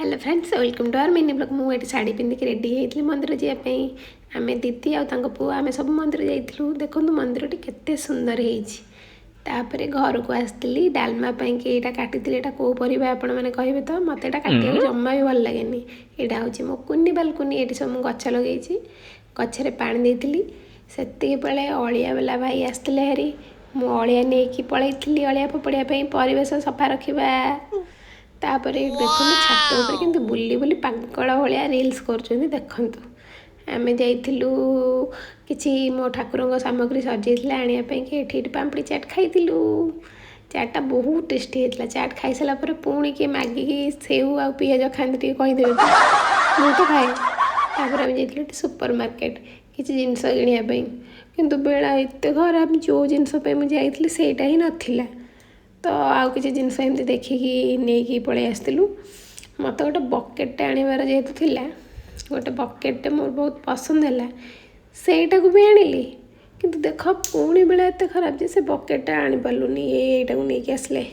Hello friends, welcome to our mini vlog. ମୁଁ ଏଠି ଶାଢ଼ୀ ପିନ୍ଧିକି ରେଡ଼ି ହେଇଥିଲି ମନ୍ଦିର ଯିବା ପାଇଁ। ଆମେ ଦିଦି ଆଉ ତାଙ୍କ ପୁଅ, ଆମେ ସବୁ ମନ୍ଦିର ଯାଇଥିଲୁ। ଦେଖନ୍ତୁ, ମନ୍ଦିରଟି କେତେ ସୁନ୍ଦର ହେଇଛି। ତାପରେ ଘରକୁ ଆସିଥିଲି। ଡାଲମା ପାଇଁକି ଏଇଟା କାଟିଥିଲି। ଏଇଟା କେଉଁ ପରିବା, ଆପଣମାନେ କହିବେ ତ? ମୋତେ ଏଇଟା କାଟିବାକୁ ଜମା ବି ଭଲ ଲାଗେନି। ଏଇଟା ହେଉଛି ମୋ କୁନି ବାଲକୁନି। ଏଇଠି ସବୁ ମୁଁ ଗଛ ଲଗେଇଛି। ଗଛରେ ପାଣି ଦେଇଥିଲି, ସେତିକି ବେଳେ ଅଳିଆ ବାଲା ଭାଇ ଆସିଥିଲେ ହେରି। ମୁଁ ଅଳିଆ ନେଇକି ପଳେଇଥିଲି ଅଳିଆ ଫୋପାଡ଼ିବା ପାଇଁ। ପରିବେଶ ସଫା ରଖିବା। ତାପରେ ଏଇଠି ଦେଖନ୍ତୁ, ଛାତ ଉପରେ କେମିତି ବୁଲି ବୁଲି ପାଗଳ ଭଳିଆ ରିଲ୍ସ କରୁଛନ୍ତି ଦେଖନ୍ତୁ। ଆମେ ଯାଇଥିଲୁ, କିଛି ମୋ ଠାକୁରଙ୍କ ସାମଗ୍ରୀ ସରିଯାଇଥିଲା, ଆଣିବା ପାଇଁକି। ଏଠି ପାମ୍ପଡ଼ି ଚାଟ୍ ଖାଇଥିଲୁ। ଚାଟ୍ଟା ବହୁତ ଟେଷ୍ଟି ହେଇଥିଲା। ଚାଟ୍ ଖାଇସାରିଲା ପରେ ପୁଣି କିଏ ମାଗିକି ସେଉ ଆଉ ପିଆଜ ଖାଆନ୍ତି, ଟିକେ କହିଦେବେ ତ? ମୁଁ ତ ଖାଏ। ତାପରେ ଆମେ ଯାଇଥିଲୁ ଏଠି ସୁପର ମାର୍କେଟ କିଛି ଜିନିଷ କିଣିବା ପାଇଁ। କିନ୍ତୁ ବେଳା ଏତେ ଖରାପ, ଯେଉଁ ଜିନିଷ ପାଇଁ ମୁଁ ଯାଇଥିଲି ସେଇଟା ହିଁ ନଥିଲା। ତ ଆଉ କିଛି ଜିନିଷ ଏମିତି ଦେଖିକି ନେଇକି ପଳେଇ ଆସିଥିଲୁ। ମୋତେ ଗୋଟେ ବକେଟ୍ଟେ ଆଣିବାର ଯେହେତୁ ଥିଲା, ଗୋଟେ ବକେଟ୍ଟେ ମୋର ବହୁତ ପସନ୍ଦ ହେଲା, ସେଇଟାକୁ ବି ଆଣିଲି। କିନ୍ତୁ ଦେଖ, ପୁଣି ବେଳା ଏତେ ଖରାପ ଯେ ସେ ବକେଟ୍ଟା ଆଣିପାରିଲୁନି, ଏଇଟାକୁ ନେଇକି ଆସିଲେ।